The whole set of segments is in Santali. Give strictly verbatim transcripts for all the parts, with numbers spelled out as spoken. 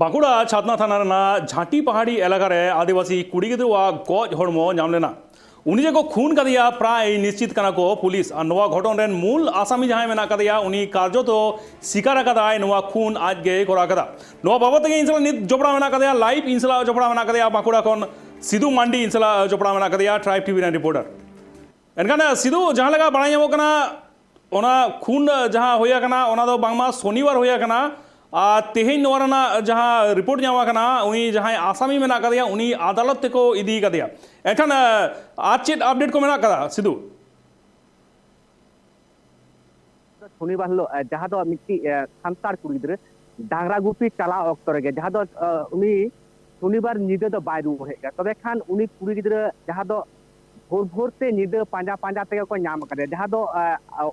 ᱵᱟᱸᱠᱩᱲᱟ ᱪᱷᱟᱛᱱᱟ ᱛᱷᱟᱱᱟ ᱨᱮᱱᱟᱜ ᱡᱷᱟᱸᱴᱤ ᱯᱟᱦᱟᱲᱤ ᱮᱞᱟᱠᱟ ᱨᱮ ᱟᱹᱫᱤᱵᱟᱹᱥᱤ ᱠᱩᱲᱤ ᱜᱤᱫᱽᱨᱟᱹᱣᱟᱜ ᱜᱚᱡ ᱦᱚᱲᱢᱚ ᱧᱟᱢ ᱞᱮᱱᱟ᱾ ᱩᱱᱤ ᱡᱮᱠᱚ ᱠᱷᱩᱱ ᱠᱟᱫᱮᱭᱟ, ᱯᱨᱟᱭ ᱱᱤᱥᱪᱤᱛ ᱠᱟᱱᱟ ᱠᱚ ᱯᱩᱞᱤᱥ᱾ ᱟᱨ ᱱᱚᱣᱟ ᱜᱷᱚᱴᱚᱱ ᱨᱮᱱ ᱢᱩᱞ ᱟᱥᱟᱢᱤ ᱡᱟᱦᱟᱸᱭ ᱢᱮᱱᱟᱜ ᱠᱟᱫᱮᱭᱟ, ᱩᱱᱤ ᱠᱟᱨᱡᱚᱛᱚ ᱥᱤᱠᱟᱨ ᱟᱠᱟᱫᱟᱭ ᱱᱚᱣᱟ ᱠᱷᱩᱱ ᱟᱡ ᱜᱮᱭ ᱠᱚᱨᱟᱣ ᱠᱟᱫᱟ᱾ ᱱᱚᱣᱟ ᱵᱟᱵᱚᱛ ᱛᱮᱜᱮ ᱤᱧ ᱥᱟᱞᱟᱜ ᱱᱤᱛ ᱡᱚᱯᱲᱟᱣ ᱢᱮᱱᱟᱜ ᱠᱟᱫᱮᱭᱟ, live ᱤᱧ ᱥᱟᱞᱟᱜ ᱡᱚᱯᱲᱟᱣ ᱢᱮᱱᱟᱜ ᱠᱟᱫᱮᱭᱟ ᱵᱟᱸᱠᱩᱲᱟ ᱠᱷᱚᱱ ᱥᱤᱫᱩ ᱢᱟᱱᱰᱤ ᱤᱧ ᱥᱟᱞᱟᱜ ᱡᱚᱯᱲᱟᱣ ᱢᱮᱱᱟᱜ ᱠᱟᱫᱮᱭᱟ, Tribe TV ᱨᱮᱱ reporter᱾ ᱮᱱᱠᱷᱟᱱ ᱥᱤᱫᱩ, ᱡᱟᱦᱟᱸ ᱞᱮᱠᱟ ᱵᱟᱲᱟᱭ ᱧᱟᱢᱚᱜ ᱠᱟᱱᱟ, ᱚᱱᱟ ᱠᱷᱩᱱ ᱡᱟᱦᱟᱸ ᱦᱩᱭ ᱟᱠᱟᱱᱟ, ᱚᱱᱟ ᱫᱚ ᱵᱟᱝᱢᱟ ᱥᱚᱱᱤᱵᱟᱨ ᱦᱩᱭ ᱟᱠᱟᱱᱟ᱾ ᱟᱨ ᱛᱮᱦᱮᱧ ᱱᱚᱣᱟ ᱨᱮᱱᱟᱜ ᱡᱟᱦᱟᱸ report ᱧᱟᱢ ᱟᱠᱟᱱᱟ, ᱩᱱᱤ ᱡᱟᱦᱟᱸᱭ ᱟᱥᱟᱢᱤ ᱢᱮᱱᱟᱜ ᱟᱠᱟᱫᱮᱭᱟ, ᱩᱱᱤ ᱟᱫᱟᱞᱚᱛ ᱛᱮᱠᱚ ᱤᱫᱤ ᱟᱠᱟᱫᱮᱭᱟ᱾ ᱮᱱᱠᱷᱟᱱ, ᱟᱨ ᱪᱮᱫ update ᱠᱚ ᱢᱮᱱᱟᱜ ᱟᱠᱟᱫᱟ ᱥᱤᱫᱩ? ᱥᱚᱱᱤᱵᱟᱨ ᱦᱤᱞᱳᱜ, ᱮ, ᱡᱟᱦᱟᱸ ᱫᱚ ᱢᱤᱫᱴᱤᱡ, ᱮ, ᱥᱟᱱᱛᱟᱲ ᱠᱩᱲᱤ ᱜᱤᱫᱽᱨᱟᱹ ᱰᱟᱝᱨᱟ ᱜᱩᱯᱤ ᱪᱟᱞᱟᱣ ᱚᱠᱛᱚ ᱨᱮᱜᱮ, ᱡᱟᱦᱟᱸ ᱫᱚ, ᱮ, ᱩᱱᱤ ᱥᱚᱱᱤᱵᱟᱨ ᱧᱤᱫᱟᱹ ᱫᱚ ᱵᱟᱭ ᱨᱩᱣᱟᱹᱲ ᱦᱮᱡ ᱟᱠᱟᱱᱟ᱾ ᱛᱚᱵᱮ ᱠᱷᱟᱱ ᱩᱱᱤ ᱠᱩᱲᱤ ᱜᱤᱫᱽᱨᱟᱹ ᱡᱟᱦᱟᱸ ᱫᱚ ᱵᱷᱳᱨ ᱵᱷᱳᱨ ᱛᱮ ᱧᱤᱫᱟᱹ ᱯᱟᱸᱡᱟ ᱯᱟᱸᱡᱟ ᱛᱮᱜᱮ ᱠᱚ ᱧᱟᱢ ᱟᱠᱟᱫᱮᱭᱟ, ᱡᱟᱦᱟᱸ ᱫᱚ, ᱮ,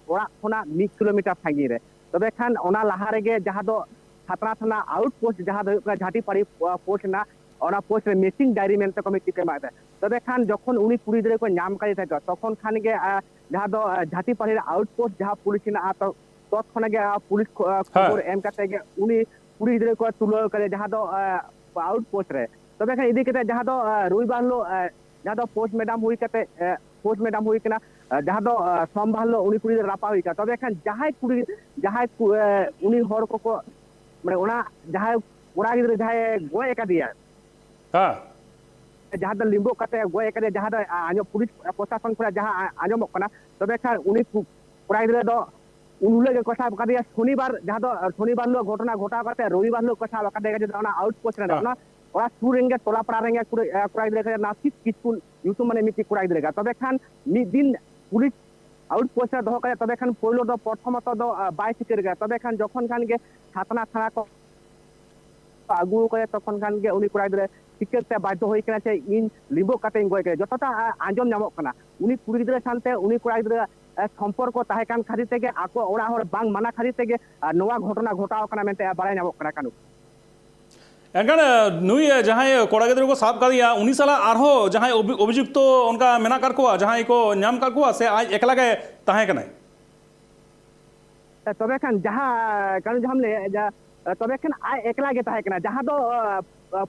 ᱚᱲᱟᱜ ᱠᱷᱚᱱᱟᱜ ᱢᱤᱫ ᱠᱤᱞᱳᱢᱤᱴᱟᱨ ᱥᱟᱺᱜᱤᱧ ᱨᱮ᱾ ᱛᱚᱵᱮ ᱠᱷᱟᱱ ᱚᱱᱟ ᱞᱟᱦᱟ ᱨᱮᱜᱮ ᱡᱟᱦᱟᱸ ᱫᱚ ᱪᱷᱟᱛᱱᱟ ᱛᱷᱟᱱᱟ ᱟᱣᱩᱴ ᱯᱳᱥᱴ, ᱡᱟᱦᱟᱸ ᱫᱚ ᱦᱩᱭᱩᱜ ᱠᱟᱱᱟ ᱡᱷᱟᱴᱤᱯᱟᱲᱤ, ᱮ, ᱯᱳᱥᱴ ᱨᱮᱱᱟᱜ, ᱚᱱᱟ ᱯᱳᱥᱴ ᱨᱮ missing diary ᱢᱮᱱᱛᱮ ᱠᱚ ᱢᱤᱫᱴᱤᱡ ᱠᱚ ᱮᱢᱟᱜ ᱛᱟᱦᱮᱸᱫ᱾ ᱛᱚᱵᱮ ᱠᱷᱟᱱ ᱡᱚᱠᱷᱚᱱ ᱩᱱᱤ ᱠᱩᱲᱤ ᱜᱤᱫᱽᱨᱟᱹ ᱠᱚ ᱧᱟᱢ ᱠᱟᱫᱮ ᱛᱟᱦᱮᱸᱫ, ᱛᱚᱠᱷᱚᱱ ᱠᱷᱟᱱ ᱜᱮ, ᱮ, ᱡᱟᱦᱟᱸ ᱫᱚ, ᱮ, ᱡᱷᱟᱴᱤᱯᱟᱲᱤ ᱨᱮ ᱟᱣᱩᱴ ᱯᱳᱥᱴ ᱡᱟᱦᱟᱸ ᱯᱩᱞᱤᱥ ᱦᱮᱱᱟᱜᱼᱟ, ᱛᱚ ᱛᱚᱛᱠᱷᱚᱱᱟᱜ ᱜᱮ, ᱟ, ᱯᱩᱞᱤᱥ ᱠᱷᱚ-, ᱟ, ᱦᱮᱸ᱾ ᱠᱷᱚᱵᱚᱨ ᱮᱢ ᱠᱟᱛᱮ ᱜᱮ ᱩᱱᱤ ᱠᱩᱲᱤ ᱜᱤᱫᱽᱨᱟᱹ ᱠᱚ ᱛᱩᱞᱟᱹᱣ ᱠᱟᱫᱮᱭᱟ, ᱡᱟᱦᱟᱸ ᱫᱚ, ᱟ, ᱟᱣᱩᱴ ᱯᱳᱥᱴ ᱨᱮ᱾ ᱛᱚᱵᱮ ᱠᱷᱟᱱ ᱤᱫᱤ ᱠᱟᱛᱮ ᱡᱟᱦᱟᱸ ᱫᱚ, ᱟ, ᱨᱚᱵᱤᱵᱟᱨ ᱦᱤᱞᱳᱜ, ᱟ, ᱡᱟᱦᱟᱸ ᱫᱚ ᱯᱳᱥᱴᱢᱚᱨᱴᱮᱢ ᱦᱩᱭ ᱠᱟᱛᱮ, ᱟ, ᱯᱳᱥᱴᱢᱚᱨᱴᱮᱢ ᱦᱩᱭ ᱠᱟᱱᱟ, ᱟ, ᱡᱟᱦᱟᱸ ᱫᱚ, ᱟ, ᱥᱳᱢᱵᱟᱨ ᱦᱤᱞᱳᱜ ᱩᱱᱤ ᱠᱩᱲᱤ ᱜᱤᱫᱽᱨᱟᱹ ᱨᱟᱯᱟ ᱦᱩᱭ ᱠᱟᱱᱟ᱾ ᱛᱚᱵᱮ ᱠᱷᱟᱱ ᱡᱟᱦᱟᱸᱭ ᱠᱩᱲᱤ, ᱡᱟᱦᱟᱸᱭ ᱠᱩ-, ᱟ, ᱩᱱᱤ ᱦᱚᱲ ᱠᱚᱠᱚ, ᱢᱟᱱᱮ ᱚᱱᱟ ᱡᱟᱦᱟᱸᱭ ᱠᱚᱲᱟ ᱜᱤᱫᱽᱨᱟᱹ ᱡᱟᱦᱟᱸᱭ ᱜᱚᱡ ᱟᱠᱟᱫᱮᱭᱟ, ᱦᱮᱸ᱾ ᱡᱟᱦᱟᱸ ᱫᱚ ᱞᱤᱢᱵᱚᱜ ᱠᱟᱛᱮ ᱜᱚᱡ ᱟᱠᱟᱫᱮᱭᱟ, ᱡᱟᱦᱟᱸ ᱫᱚ, ᱟ, ᱟᱸᱡᱚᱢ, ᱯᱩᱞᱤᱥ ᱯᱨᱚᱥᱟᱥᱚᱱ ᱠᱷᱚᱱᱟᱜ ᱡᱟᱦᱟᱸ ᱟ-, ᱟᱸᱡᱚᱢᱚᱜ ᱠᱟᱱᱟ, ᱛᱚᱵᱮ ᱠᱷᱟᱱ ᱩᱱᱤ ᱠᱩ-, ᱠᱚᱲᱟ ᱜᱤᱫᱽᱨᱟᱹ ᱫᱚ ᱩᱱ ᱦᱤᱞᱳᱜ ᱜᱮᱠᱚ ᱥᱟᱵ ᱟᱠᱟᱫᱮᱭᱟ, ᱥᱚᱱᱤᱵᱟᱨ, ᱡᱟᱦᱟᱸ ᱫᱚ, ᱟ, ᱥᱚᱱᱤᱵᱟᱨ ᱦᱤᱞᱳᱜ ᱜᱷᱚᱴᱚᱱᱟ ᱜᱷᱚᱴᱟᱣ ᱠᱟᱛᱮ ᱨᱚᱵᱤᱵᱟᱨ ᱦᱤᱞᱳᱜ ᱠᱚ ᱥᱟᱵ ᱟᱠᱟᱫᱮᱭᱟ, ᱡᱟᱦᱟᱸ ᱫᱚ ᱚᱱᱟ ᱟᱣᱩᱴ ᱯᱳᱥᱴ ᱨᱮ, ᱦᱮᱸ᱾ ᱚᱱᱟ, ᱚᱱᱟ ᱥᱩᱨ ᱨᱮᱱ ᱜᱮ ᱴᱚᱞᱟ ᱯᱟᱲᱟ ᱨᱮᱱ ᱜᱮ ᱠᱩᱲᱤ, ᱟ, ᱠᱚᱲᱟ ᱜᱤᱫᱽᱨᱟᱹ ᱠᱟᱱᱟ, ᱱᱟᱥᱤᱫ ᱠᱤᱥᱠᱩ ᱧᱩᱛᱩᱢ, ᱢᱟᱱᱮ ᱢᱤᱫᱴᱤᱡ ᱠᱚᱲᱟ ᱜᱤᱫᱽᱨᱟᱹ ᱠᱟᱱᱟ᱾ ᱛᱚᱵᱮ ᱠᱷᱟᱱ ᱢᱤᱫ ᱫᱤᱱ ᱯᱩᱞᱤᱥ ᱟᱣᱩᱴ ᱯᱳᱥᱴ ᱨᱮ ᱫᱚᱦᱚ ᱠᱟᱛᱮ, ᱛᱚᱵᱮ ᱠᱷᱟᱱ ᱯᱳᱭᱞᱳ ᱫᱚ ᱯᱨᱚᱛᱷᱚᱢᱚᱛᱚ ᱫᱚ, ᱟ, ᱵᱟᱭ ᱥᱤᱠᱟᱹᱨ ᱠᱟᱫᱟ᱾ ᱛᱚᱵᱮ ᱠᱷᱟᱱ ᱡᱚᱠᱷᱚᱱ ᱠᱷᱟᱱ ᱜᱮ ᱪᱷᱟᱛᱱᱟ ᱛᱷᱟᱱᱟ ᱠᱚ ᱟᱹᱜᱩ ᱟᱠᱟᱫᱮᱭᱟ, ᱛᱚᱠᱷᱚᱱ ᱠᱷᱟᱱ ᱜᱮ ᱩᱱᱤ ᱠᱚᱲᱟ ᱜᱤᱫᱽᱨᱟᱹ ᱥᱤᱠᱟᱹᱨ ᱛᱮ ᱵᱟᱫᱽᱫᱷᱚ ᱦᱩᱭ ᱠᱟᱱᱟ ᱡᱮ ᱤᱧ ᱞᱤᱢᱵᱚᱜ ᱠᱟᱛᱮ ᱤᱧ ᱜᱚᱡ ᱠᱟᱭᱟ᱾ ᱡᱚᱛᱚᱴᱟ, ᱟ, ᱟᱸᱡᱚᱢ ᱧᱟᱢᱚᱜ ᱠᱟᱱᱟ, ᱩᱱᱤ ᱠᱩᱲᱤ ᱜᱤᱫᱽᱨᱟᱹ ᱥᱟᱶᱛᱮ ᱩᱱᱤ ᱠᱚᱲᱟ ᱜᱤᱫᱽᱨᱟᱹ, ᱟ, ᱥᱚᱢᱯᱚᱨᱠᱚ ᱛᱟᱦᱮᱸ ᱠᱟᱱ ᱠᱷᱟᱹᱛᱤᱨ ᱛᱮᱜᱮ, ᱟᱠᱚ ᱚᱲᱟᱜ ᱦᱚᱲ ᱵᱟᱝ ᱢᱟᱱᱟ ᱠᱷᱟᱹᱛᱤᱨ ᱛᱮᱜᱮ, ᱟ, ᱱᱚᱣᱟ ᱜᱷᱚᱴᱚᱱᱟ ᱜᱷᱚᱴᱟᱣ ᱠᱟᱱᱟ ᱢᱮᱱᱛᱮ, ᱟ, ᱵᱟᱲᱟᱭ ᱧᱟᱢᱚᱜ ᱠᱟᱱᱟ᱾ ᱠᱟᱹᱱᱩ᱾ ᱮᱱᱠᱷᱟᱱ, ᱱᱩᱭ ᱡᱟᱦᱟᱸᱭ ᱠᱚᱲᱟ ᱜᱤᱫᱽᱨᱟᱹ ᱠᱚ ᱥᱟᱵ ᱠᱟᱫᱮᱭᱟ, ᱩᱱᱤ ᱥᱟᱞᱟᱜ ᱟᱨᱦᱚᱸ ᱡᱟᱦᱟᱸᱭ ᱚᱵᱷᱤ-, ᱚᱵᱷᱤᱡᱩᱠᱛᱚ ᱚᱱᱠᱟ ᱢᱮᱱᱟᱜ ᱟᱠᱟᱫ ᱠᱚᱣᱟ, ᱡᱟᱦᱟᱸᱭ ᱠᱚ ᱧᱟᱢ ᱟᱠᱟᱫ ᱠᱚᱣᱟ, ᱥᱮ ᱟᱡ ᱮᱠᱞᱟ ᱜᱮ ᱛᱟᱦᱮᱸ ᱠᱟᱱᱟᱭ? ᱛᱚᱵᱮ ᱠᱷᱟᱱ ᱡᱟᱦᱟᱸ ᱠᱟᱹᱱᱩ ᱡᱟᱦᱟᱸᱢ ᱞᱟᱹᱭᱮᱫ, ᱡᱟ-, ᱛᱚᱵᱮ ᱠᱷᱟᱱ ᱟᱡ ᱮᱠᱞᱟ ᱜᱮ ᱛᱟᱦᱮᱸ ᱠᱟᱱᱟ, ᱡᱟᱦᱟᱸ ᱫᱚ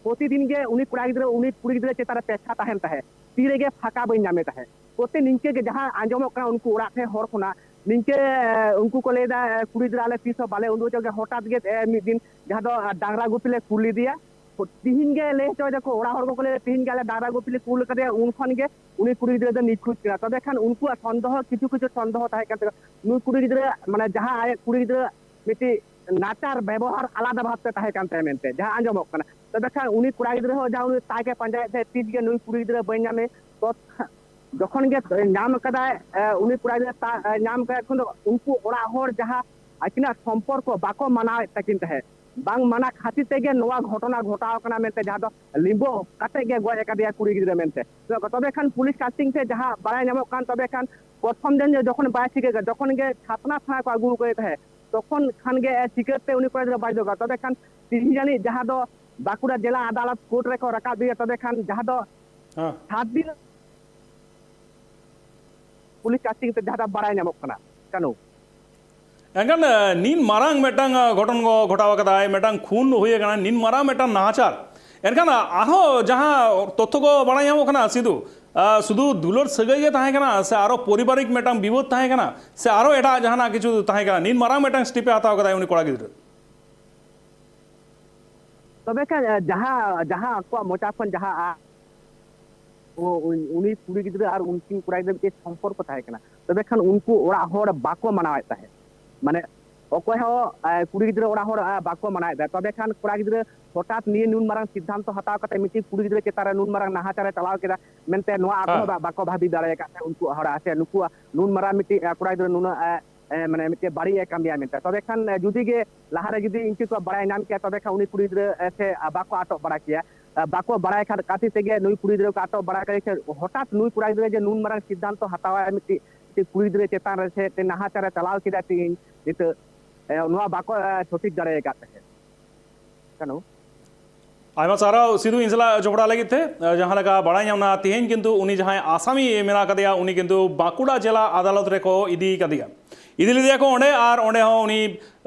ᱯᱨᱚᱛᱤᱫᱤᱱ ᱜᱮ ᱩᱱᱤ ᱠᱚᱲᱟ ᱜᱤᱫᱽᱨᱟᱹ ᱩᱱᱤ ᱠᱩᱲᱤ ᱜᱤᱫᱽᱨᱟᱹ ᱪᱮᱛᱟᱱ ᱨᱮ ᱯᱮᱪᱷᱟ ᱛᱟᱦᱮᱱ ᱛᱟᱦᱮᱸᱫ, ᱛᱤ ᱨᱮᱜᱮ ᱯᱷᱟᱸᱠᱟ ᱵᱟᱹᱧ ᱧᱟᱢᱮ ᱛᱟᱦᱮᱸᱫ᱾ ᱯᱨᱚᱛᱤ ᱱᱤᱝᱠᱟᱹ ᱜᱮ ᱡᱟᱦᱟᱸ ᱟᱸᱡᱚᱢᱚᱜ ᱠᱟᱱᱟ, ᱩᱱᱠᱩ ᱚᱲᱟᱜ ᱴᱷᱮᱱ ᱦᱚᱲ ᱠᱷᱚᱱᱟᱜ ᱱᱤᱝᱠᱟᱹ ᱩᱱᱠᱩ ᱠᱚ ᱞᱟᱹᱭᱫᱟ, ᱠᱩᱲᱤ ᱜᱤᱫᱽᱨᱟᱹ ᱟᱞᱮ ᱛᱤᱥ ᱦᱚᱸ ᱵᱟᱞᱮ ᱩᱰᱩᱠ ᱦᱚᱪᱚ ᱜᱮ᱾ ᱦᱚᱴᱟᱛ ᱜᱮ ᱢᱤᱫ ᱫᱤᱱ ᱡᱟᱦᱟᱸ ᱫᱚ ᱰᱟᱝᱨᱟ ᱜᱩᱯᱤ ᱞᱮ ᱠᱩᱞ ᱞᱮᱫᱮᱭᱟ, ᱛᱤᱦᱤᱧ ᱜᱮ ᱞᱟᱹᱭ ᱦᱚᱪᱚᱭ ᱫᱟᱠᱚ, ᱚᱲᱟᱜ ᱦᱚᱲ ᱠᱚᱠᱚ ᱞᱟᱹᱭ ᱫᱟ ᱛᱤᱦᱤᱧ ᱜᱮ ᱟᱞᱮ ᱰᱟᱝᱨᱟ ᱜᱩᱯᱤ ᱞᱮ ᱠᱩᱞ ᱠᱟᱫᱮᱭᱟ, ᱩᱱ ᱠᱷᱚᱱ ᱜᱮ ᱩᱱᱤ ᱠᱩᱲᱤ ᱜᱤᱫᱽᱨᱟᱹ ᱫᱚ ᱱᱤᱠᱷᱩᱡ ᱠᱟᱱᱟ᱾ ᱛᱚᱵᱮ ᱠᱷᱟᱱ ᱩᱱᱠᱩᱣᱟᱜ ᱥᱚᱱᱫᱮᱦᱚ, ᱠᱤᱪᱷᱩ ᱠᱤᱪᱷᱩ ᱥᱚᱱᱫᱮᱦᱚ ᱛᱟᱦᱮᱸ ᱠᱟᱱ ᱛᱟᱠᱚᱣᱟ, ᱱᱩᱭ ᱠᱩᱲᱤ ᱜᱤᱫᱽᱨᱟᱹ ᱢᱟᱱᱮ ᱡᱟᱦᱟᱸ ᱟᱭᱟᱜ ᱠᱩᱲᱤ ᱜᱤᱫᱽᱨᱟᱹ ᱢᱤᱫᱴᱤᱡ ᱱᱟᱪᱟᱨ ᱵᱮᱵᱚᱦᱟᱨ ᱟᱞᱟᱫᱟ ᱵᱷᱟᱵᱛᱮ ᱛᱟᱦᱮᱸ ᱠᱟᱱ ᱛᱟᱭᱟ ᱢᱮᱱᱛᱮ ᱡᱟᱦᱟᱸ ᱟᱸᱡᱚᱢᱚᱜ ᱠᱟᱱᱟ᱾ ᱛᱚᱵᱮ ᱠᱷᱟᱱ ᱩᱱᱤ ᱠᱚᱲᱟ ᱜᱤᱫᱽᱨᱟᱹ ᱦᱚᱸ ᱡᱟᱦᱟᱸ ᱩᱱᱤ ᱛᱟᱠ ᱮ ᱯᱟᱸᱡᱟᱭᱮᱫ ᱛᱟᱦᱮᱸᱫ, ᱛᱤᱥ ᱜᱮ ᱱᱩᱭ ᱠᱩᱲᱤ ᱜᱤᱫᱽᱨᱟᱹ ᱵᱟᱹᱧ ᱧᱟᱢᱮ, ᱛᱚ ᱡᱚᱠᱷᱚᱱ ᱜᱮ ᱧᱟᱢ ᱠᱟᱫᱟᱭ, ᱮ, ᱩᱱᱤ ᱠᱚᱲᱟ ᱜᱤᱫᱽᱨᱟᱹ ᱛᱟ-, ᱮ, ᱧᱟᱢ ᱠᱟᱫᱟᱭ ᱠᱷᱚᱱ ᱫᱚ ᱩᱱᱠᱩ ᱚᱲᱟᱜ ᱦᱚᱲ ᱡᱟᱦᱟᱸ ᱟᱹᱠᱤᱱᱟᱜ ᱥᱚᱢᱯᱚᱨᱠᱚ ᱵᱟᱠᱚ ᱢᱟᱱᱟᱣᱮᱫ ᱛᱟᱹᱠᱤᱱ ᱛᱟᱦᱮᱸᱫ, ᱵᱟᱝ ᱢᱟᱱᱟ ᱠᱷᱟᱹᱛᱤᱨ ᱛᱮᱜᱮ ᱱᱚᱣᱟ ᱜᱷᱚᱴᱚᱱᱟ ᱜᱷᱚᱴᱟᱣ ᱠᱟᱱᱟ ᱢᱮᱱᱛᱮ, ᱡᱟᱦᱟᱸ ᱫᱚ ᱞᱤᱸᱵᱚ ᱠᱟᱛᱮ ᱜᱮ ᱜᱚᱡ ᱟᱠᱟᱫᱮᱭᱟ ᱠᱩᱲᱤ ᱜᱤᱫᱽᱨᱟᱹ ᱢᱮᱱᱛᱮ᱾ ᱛᱚᱵᱮ ᱠᱷᱟᱱ ᱯᱩᱞᱤᱥ ᱠᱟᱥᱴᱤᱝ ᱛᱮ ᱡᱟᱦᱟᱸ ᱵᱟᱲᱟᱭ ᱧᱟᱢᱚᱜ ᱠᱟᱱ, ᱛᱚᱵᱮ ᱠᱷᱟᱱ ᱯᱨᱚᱛᱷᱚᱢ ᱫᱤᱱ ᱡᱚᱠᱷᱚᱱ ᱵᱟᱭ ᱴᱷᱤᱠᱟᱹ ᱠᱟᱱᱟ, ᱡᱚᱠᱷᱚᱱ ᱜᱮ ᱪᱷᱟᱛᱱᱟ ᱛᱷᱟᱱᱟ ᱠᱚ ᱟᱹᱜᱩ ᱟᱠᱟᱫᱮ ᱛᱟᱦᱮᱸᱫ, ᱛᱚᱠᱷᱚᱱ ᱠᱷᱟᱱ ᱜᱮ, ᱮ, ᱪᱤᱠᱟᱹᱛᱮ ᱩᱱᱤ ᱠᱚᱲᱟ ᱜᱤᱫᱽᱨᱟᱹ ᱵᱟᱭ ᱫᱚᱦᱚ ᱠᱟᱫᱟ᱾ ᱛᱚᱵᱮ ᱠᱷᱟᱱ ᱛᱤᱦᱤᱧ ᱡᱟᱹᱱᱤᱡ ᱡᱟᱦᱟᱸ ᱫᱚ ᱵᱟᱸᱠᱩᱲᱟ ᱡᱮᱞᱟ ᱟᱫᱟᱞᱚᱛ ᱠᱳᱨᱴ ᱨᱮᱠᱚ ᱨᱟᱠᱟᱵ ᱮᱭᱟ, ᱛᱚᱵᱮ ᱠᱷᱟᱱ ᱡᱟᱦᱟᱸ ᱫᱚ ᱦᱮᱸ᱾ ᱥᱟᱛ ᱫᱤᱱ ᱯᱩᱞᱤᱥ ᱠᱟᱥᱴᱤᱝ ᱛᱮ ᱡᱟᱦᱟᱸ ᱫᱚ ᱵᱟᱲᱟᱭ ᱧᱟᱢᱚᱜ ᱠᱟᱱᱟ᱾ ᱠᱟᱹᱱᱩ᱾ ᱮᱱᱠᱷᱟᱱ, ᱮ, ᱱᱤᱱ ᱢᱟᱨᱟᱝ ᱢᱤᱫᱴᱟᱝ, ᱮ, ᱜᱷᱚᱴᱚᱱ ᱠᱚ ᱜᱷᱚᱴᱟᱣ ᱟᱠᱟᱫᱟᱭ, ᱢᱤᱫᱴᱟᱝ ᱠᱷᱩᱱ ᱦᱩᱭ ᱟᱠᱟᱱᱟ, ᱱᱤᱱ ᱢᱟᱨᱟᱝ ᱢᱤᱫᱴᱟᱝ ᱱᱟᱦᱟᱪᱟᱨ᱾ ᱮᱱᱠᱷᱟᱱ, ᱮ, ᱟᱨᱦᱚᱸ ᱡᱟᱦᱟᱸ ᱛᱚᱛᱛᱷᱚ ᱠᱚ ᱵᱟᱲᱟᱭ ᱧᱟᱢᱚᱜ ᱠᱟᱱᱟ, ᱥᱤᱫᱷᱩ, ᱮ, ᱥᱩᱫᱷᱩ ᱫᱩᱞᱟᱹᱲ ᱥᱟᱹᱜᱟᱹᱭ ᱜᱮ ᱛᱟᱦᱮᱸ ᱠᱟᱱᱟ ᱥᱮ ᱟᱨᱚ ᱯᱚᱨᱤᱵᱟᱨᱤᱠ ᱢᱤᱫᱴᱟᱝ ᱵᱤᱵᱟᱹᱫ ᱛᱟᱦᱮᱸ ᱠᱟᱱᱟ ᱥᱮ ᱟᱨᱚ ᱮᱴᱟᱜ ᱡᱟᱦᱟᱱᱟᱜ ᱠᱤᱪᱷᱩ ᱛᱟᱦᱮᱸ ᱠᱟᱱᱟ? ᱱᱤᱱ ᱢᱟᱨᱟᱝ ᱢᱤᱫᱴᱟᱝ ᱥᱴᱮᱯ ᱮ ᱦᱟᱛᱟᱣ ᱠᱟᱫᱟᱭ ᱩᱱᱤ ᱠᱚᱲᱟ ᱜᱤᱫᱽᱨᱟᱹ᱾ ᱛᱚᱵᱮ ᱠᱷᱟᱱ, ᱮ, ᱡᱟᱦᱟᱸ, ᱡᱟᱦᱟᱸ ᱟᱠᱚᱣᱟᱜ ᱢᱚᱪᱟ ᱠᱷᱚᱱ ᱡᱟᱦᱟᱸ, ᱟ, ᱩ-, ᱩᱱ-, ᱩᱱᱤ ᱠᱩᱲᱤ ᱜᱤᱫᱽᱨᱟᱹ ᱟᱨ ᱩᱱᱠᱤᱱ ᱠᱚᱲᱟ ᱜᱤᱫᱽᱨᱟᱹ ᱢᱤᱫᱴᱮᱱ ᱥᱚᱢᱯᱚᱨᱠᱚ ᱛᱟᱦᱮᱸ ᱠᱟᱱᱟ, ᱛᱚᱵᱮ ᱠᱷᱟᱱ ᱩᱱᱠᱩ ᱚᱲᱟᱜ ᱦᱚᱲ ᱵᱟᱠᱚ ᱢᱟᱱᱟᱣᱮᱫ ᱛᱟᱦᱮᱸᱫ᱾ ᱢᱟᱱᱮ ᱚᱠᱚᱭ ᱦᱚᱸ, ᱮ, ᱠᱩᱲᱤ ᱜᱤᱫᱽᱨᱟᱹ ᱚᱲᱟᱜ ᱦᱚᱲ, ᱮ, ᱵᱟᱠᱚ ᱢᱟᱱᱟᱣᱮᱫ ᱛᱟᱦᱮᱸᱫ᱾ ᱛᱚᱵᱮ ᱠᱷᱟᱱ ᱠᱚᱲᱟ ᱜᱤᱫᱽᱨᱟᱹ ᱦᱚᱴᱟᱛ ᱱᱤᱭᱟᱹ ᱱᱩᱱ ᱢᱟᱨᱟᱝ ᱥᱤᱫᱽᱫᱷᱟᱱᱛᱚ ᱦᱟᱛᱟᱣ ᱠᱟᱛᱮ ᱢᱤᱫᱴᱤᱡ ᱠᱩᱲᱤ ᱜᱤᱫᱽᱨᱟᱹ ᱪᱮᱛᱟᱱ ᱨᱮ ᱱᱩᱱ ᱢᱟᱨᱟᱝ ᱱᱟᱦᱟᱪᱟᱨᱮ ᱪᱟᱞᱟᱣ ᱠᱮᱫᱟ ᱢᱮᱱᱛᱮ ᱱᱚᱣᱟ ᱟᱠᱚ ᱦᱚᱸ ᱦᱮᱸ᱾ ᱵᱟ-, ᱵᱟᱠᱚ ᱵᱷᱟᱵᱤ ᱫᱟᱲᱮ ᱟᱠᱟᱫ ᱛᱟᱦᱮᱸᱫ᱾ ᱩᱱᱠᱩ ᱦᱚᱲ ᱥᱮ ᱱᱩᱠᱩᱣᱟᱜ ᱱᱩᱱ ᱢᱟᱨᱟᱝ ᱢᱤᱫᱴᱤᱡ, ᱮ, ᱠᱚᱲᱟ ᱜᱤᱫᱽᱨᱟᱹ ᱱᱩᱱᱟᱹᱜ, ᱮ, ᱮ, ᱢᱟᱱᱮ ᱢᱤᱫᱴᱮᱱ ᱵᱟᱹᱲᱤᱡ ᱮ ᱠᱟᱹᱢᱤᱭᱟ ᱢᱮᱱᱛᱮ᱾ ᱛᱚᱵᱮ ᱠᱷᱟᱱ, ᱮ, ᱡᱩᱫᱤ ᱜᱮ ᱞᱟᱦᱟᱨᱮ ᱡᱩᱫᱤ ᱤᱱᱠᱟᱹ ᱠᱚ ᱵᱟᱲᱟᱭ ᱧᱟᱢ ᱠᱮᱭᱟ, ᱛᱚᱵᱮ ᱠᱷᱟᱱ ᱩᱱᱤ ᱠᱩᱲᱤ ᱜᱤᱫᱽᱨᱟᱹ, ᱮ, ᱥᱮ, ᱟ, ᱵᱟᱠᱚ ᱟᱴᱚᱠ ᱵᱟᱲᱟ ᱠᱮᱭᱟ᱾ ᱟ, ᱵᱟᱠᱚ ᱵᱟᱲᱟᱭ ᱠᱷᱟᱱ ᱠᱷᱟᱹᱛᱤᱨ ᱛᱮᱜᱮ ᱱᱩᱭ ᱠᱩᱲᱤ ᱜᱤᱫᱽᱨᱟᱹ ᱠᱚ ᱟᱴᱚᱠ ᱵᱟᱲᱟ ᱠᱮᱫᱮ ᱠᱷᱟᱱ, ᱦᱚᱴᱟᱛ ᱱᱩᱭ ᱠᱚᱲᱟ ᱜᱤᱫᱽᱨᱟᱹ ᱡᱮ ᱱᱩᱱ ᱢᱟᱨᱟᱝ ᱥᱤᱫᱽᱫᱷᱟᱱᱛᱚ ᱦᱟᱛᱟᱣᱟᱭ ᱢᱤᱫᱴᱤᱡ, ᱢᱤᱫᱴᱤᱡ ᱠᱩᱲᱤ ᱜᱤᱫᱽᱨᱟᱹ ᱪᱮᱛᱟᱱ ᱨᱮ ᱥᱮ ᱢᱤᱫᱴᱤᱡ ᱱᱟᱦᱟᱪᱟᱨᱮ ᱪᱟᱞᱟᱣ ᱠᱮᱫᱟ ᱛᱤᱦᱤᱧ ᱱᱤᱛᱚᱜ, ᱮ, ᱱᱚᱣᱟ ᱵᱟᱠᱚ, ᱮ, ᱥᱚᱴᱷᱤᱠ ᱫᱟᱲᱮ ᱟᱠᱟᱫ ᱛᱟᱦᱮᱸᱫ᱾ ᱠᱟᱱᱩ᱾ ᱟᱭᱢᱟ ᱥᱟᱨᱦᱟᱣ ᱥᱤᱫᱷᱩ, ᱤᱧ ᱥᱟᱞᱟᱜ ᱡᱚᱯᱲᱟᱣ ᱞᱟᱹᱜᱤᱫ ᱛᱮ᱾ ᱡᱟᱦᱟᱸ ᱞᱮᱠᱟ ᱵᱟᱲᱟᱭ ᱧᱟᱢ ᱮᱱᱟ, ᱛᱮᱦᱮᱧ ᱠᱤᱱᱛᱩ ᱩᱱᱤ ᱡᱟᱦᱟᱸᱭ ᱟᱥᱟᱢᱤ ᱢᱮᱱᱟᱜ ᱟᱠᱟᱫᱮᱭᱟ, ᱩᱱᱤ ᱠᱤᱱᱛᱩ ᱵᱟᱸᱠᱩᱲᱟ ᱡᱮᱞᱟ ᱟᱫᱟᱞᱚᱛ ᱨᱮᱠᱚ ᱤᱫᱤ ᱠᱟᱫᱮᱭᱟ᱾ ᱤᱫᱤ ᱞᱮᱫᱮᱭᱟ ᱠᱚ ᱚᱸᱰᱮ, ᱟᱨ ᱚᱸᱰᱮ ᱦᱚᱸ ᱩᱱᱤ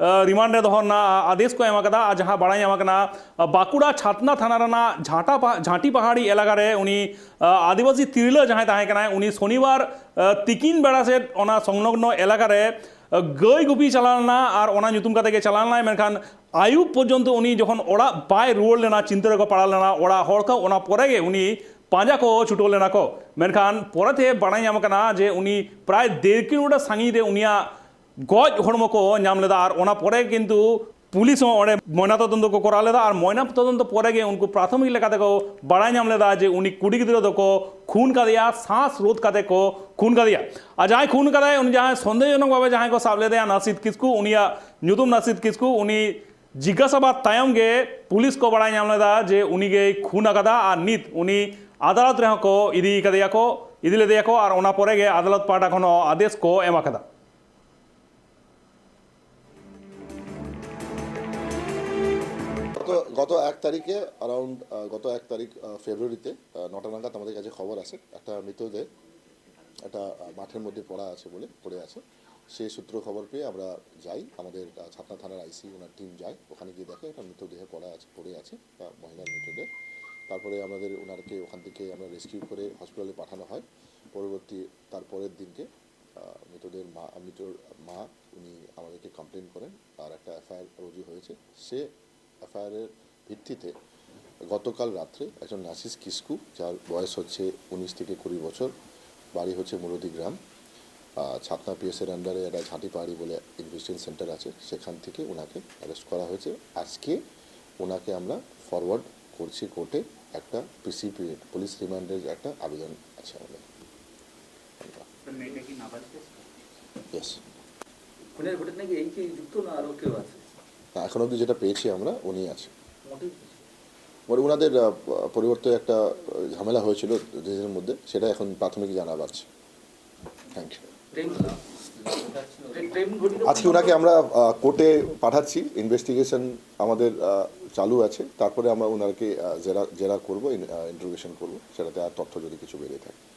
ᱨᱤᱢᱟᱱᱰ ᱨᱮ ᱫᱚᱦᱚ ᱨᱮᱱᱟᱜ ᱟᱫᱮᱥ ᱠᱚ ᱮᱢ ᱟᱠᱟᱫᱟ᱾ ᱟᱨ ᱡᱟᱦᱟᱸ ᱵᱟᱲᱟᱭ ᱧᱟᱢ ᱟᱠᱟᱱᱟ, ᱵᱟᱸᱠᱩᱲᱟ ᱪᱷᱟᱛᱱᱟ ᱛᱷᱟᱱᱟ ᱨᱮᱱᱟᱜ ᱡᱷᱟᱸᱴᱟ ᱯᱟ- ᱡᱷᱟᱸᱴᱤ ᱯᱟᱦᱟᱲᱤ ᱮᱞᱟᱠᱟ ᱨᱮ ᱩᱱᱤ ᱟᱹᱫᱤᱵᱟᱹᱥᱤ ᱛᱤᱨᱞᱟᱹ ᱡᱟᱦᱟᱸᱭ ᱛᱟᱦᱮᱸ ᱠᱟᱱᱟᱭ, ᱩᱱᱤ ᱥᱚᱱᱤᱵᱟᱨ ᱛᱤᱠᱤᱱ ᱵᱮᱲᱟ ᱥᱮᱫ ᱚᱱᱟ ᱥᱚᱝᱞᱚᱜᱽᱱᱚ ᱮᱞᱟᱠᱟ ᱨᱮ ᱜᱟᱹᱭ ᱜᱩᱯᱤ ᱪᱟᱞᱟᱣ ᱞᱮᱱᱟ ᱟᱨ ᱚᱱᱟ ᱧᱩᱛᱩᱢ ᱠᱟᱛᱮ ᱜᱮ ᱪᱟᱞᱟᱣ ᱞᱮᱱᱟᱭ᱾ ᱢᱮᱱᱠᱷᱟᱱ ᱟᱹᱭᱩᱵ ᱯᱚᱨᱡᱚᱱᱛᱚ ᱩᱱᱤ ᱡᱚᱠᱷᱚᱱ ᱚᱲᱟᱜ ᱵᱟᱭ ᱨᱩᱣᱟᱹᱲ ᱞᱮᱱᱟ, ᱪᱤᱱᱛᱟᱹ ᱨᱮᱠᱚ ᱯᱟᱲᱟᱣ ᱞᱮᱱᱟ ᱚᱲᱟᱜ ᱦᱚᱲ ᱠᱚ᱾ ᱚᱱᱟ ᱯᱚᱨᱮ ᱜᱮ ᱩᱱᱤ ᱯᱟᱸᱡᱟ ᱠᱚ ᱪᱷᱩᱴᱟᱹᱣ ᱞᱮᱱᱟ ᱠᱚ᱾ ᱢᱮᱱᱠᱷᱟᱱ ᱯᱚᱨᱮᱛᱮ ᱵᱟᱲᱟᱭ ᱧᱟᱢ ᱟᱠᱟᱱᱟ ᱡᱮ ᱩᱱᱤ ᱯᱨᱟᱭ ᱰᱮᱲ ᱠᱤᱞᱳᱢᱤᱴᱟᱨ ᱥᱟᱺᱜᱤᱧ ᱨᱮ ᱩᱱᱤᱭᱟᱜ ᱜᱚᱡ ᱦᱚᱲᱢᱚ ᱠᱚ ᱧᱟᱢ ᱞᱮᱫᱟ᱾ ᱟᱨ ᱚᱱᱟ ᱯᱚᱨᱮ ᱠᱤᱱᱛᱩ ᱯᱩᱞᱤᱥ ᱦᱚᱸ ᱚᱸᱰᱮ ᱢᱚᱭᱱᱟ ᱛᱚᱫᱚᱱᱛᱚ ᱠᱚ ᱠᱚᱨᱟᱣ ᱞᱮᱫᱟ᱾ ᱟᱨ ᱢᱚᱭᱱᱟ ᱛᱚᱫᱚᱱᱛᱚ ᱯᱚᱨᱮ ᱜᱮ ᱩᱱᱠᱩ ᱯᱨᱟᱛᱷᱚᱢᱤᱠ ᱞᱮᱠᱟ ᱛᱮᱠᱚ ᱵᱟᱲᱟᱭ ᱧᱟᱢ ᱞᱮᱫᱟ ᱡᱮ ᱩᱱᱤ ᱠᱩᱲᱤ ᱜᱤᱫᱽᱨᱟᱹ ᱫᱚᱠᱚ ᱠᱷᱩᱱ ᱠᱟᱫᱮᱭᱟ, ᱥᱟᱸᱥ ᱨᱳᱫᱷ ᱠᱟᱛᱮ ᱠᱚ ᱠᱷᱩᱱ ᱠᱟᱫᱮᱭᱟ᱾ ᱟᱨ ᱡᱟᱦᱟᱸᱭ ᱠᱷᱩᱱ ᱠᱟᱫᱟᱭ, ᱩᱱᱤ ᱡᱟᱦᱟᱸᱭ ᱥᱚᱱᱫᱮᱦᱚᱡᱚᱱᱚᱠ ᱵᱷᱟᱵᱮ ᱡᱟᱦᱟᱸᱭ ᱠᱚ ᱥᱟᱵ ᱞᱮᱫᱮᱭᱟ, ᱱᱟᱥᱤᱫ ᱠᱤᱥᱠᱩ, ᱩᱱᱤᱭᱟᱜ ᱧᱩᱛᱩᱢ ᱱᱟᱥᱤᱫ ᱠᱤᱥᱠᱩ, ᱩᱱᱤ ᱡᱤᱜᱽᱜᱟᱥᱟᱵᱟᱫ ᱛᱟᱭᱚᱢ ᱜᱮ ᱯᱩᱞᱤᱥ ᱠᱚ ᱵᱟᱲᱟᱭ ᱧᱟᱢ ᱞᱮᱫᱟ ᱡᱮ ᱩᱱᱤ ᱜᱮᱭ ᱠᱷᱩᱱ ᱟᱠᱟᱫᱟ᱾ ᱟᱨ ᱱᱤᱛ ᱩᱱᱤ ᱟᱫᱟᱞᱚᱛ ᱨᱮᱦᱚᱸ ᱠᱚ ᱤᱫᱤ ᱠᱟᱫᱮᱭᱟ ᱠᱚ, ᱤᱫᱤ ᱞᱮᱫᱮᱭᱟ ᱠᱚ᱾ ᱟᱨ ᱚᱱᱟ ᱯᱚᱨᱮ ᱜᱮ ᱟᱫᱟᱞᱚᱛ ᱯᱟᱦᱴᱟ ᱠᱷᱚᱱ ᱦᱚᱸ ᱟᱫᱮᱥ ᱠᱚ ᱮᱢ ᱟᱠᱟᱫᱟ᱾ গত গত এক তারিখে, অ্যারাউন্ড গত এক তারিখ আহ, ফেব্রুয়ারিতে আহ, নটা নাগাদ আমাদের কাছে খবর আসে একটা মৃতদেহ একটা আহ, মাঠের মধ্যে পড়া আছে বলে পড়ে আছে। সেই সূত্র খবর পেয়ে আমরা যাই, আমাদের আহ, ছাতনা থানার আইসি ওনার টিম যায়, ওখানে গিয়ে দেখে একটা মৃতদেহ পড়া আছে, পড়ে আছে, একটা মহিলার মৃতদেহ। তারপরে আমাদের ওনারকে ওখান থেকে আমরা রেস্কিউ করে হসপিটালে পাঠানো হয়। পরবর্তী তার পরের দিনকে আহ, মৃতদের মা মৃতর মা উনি আমাদেরকে কমপ্লেন করেন, তার একটা এফআইআর রুজু হয়েছে। সে এফআইআরের ভিত্তিতে গতকাল রাত্রে একজন নাসিস কিস্কু, যার বয়স হচ্ছে উনিশ থেকে কুড়ি বছর, বাড়ি হচ্ছে মুরদি গ্রাম, আহ, ছাতনা পিএসের আন্ডারে একটা ঝাঁটি পাহাড়ি বলে ইনভেস্টিগেশন সেন্টার আছে, সেখান থেকে ওনাকে অ্যারেস্ট করা হয়েছে। আজকে ওনাকে আমরা ফরওয়ার্ড করছি কোর্টে, একটা পিসিপি, পুলিশ রিমান্ডের একটা আবেদন আছে আমাদের। মেয়েটা কি নাবালিকা ছিল? ইয়েস। খুনের ঘটনায় কি এই কি যুক্ত না আরো কেউ আছে? না, এখন অবধি যেটা পেয়েছি আমরা, উনি আছে। মোটিভ মানে ওনাদের আহ, পরিবর্তে একটা আহ, ঝামেলা হয়েছিল নিজেদের মধ্যে, সেটা এখন প্রাথমিক জানা যাচ্ছে। Thank you. প্রেম প্রেম ঘটিত আজকে ওনাকে আমরা আহ, কোর্টে পাঠাচ্ছি। ইনভেস্টিগেশন আমাদের আহ, চালু আছে, তারপরে আমরা ওনাকে আহ, জেরা জেরা করবো, ইন্টারোগেশন করবো, সেটাতে আর তথ্য যদি কিছু বেরিয়ে থাকে।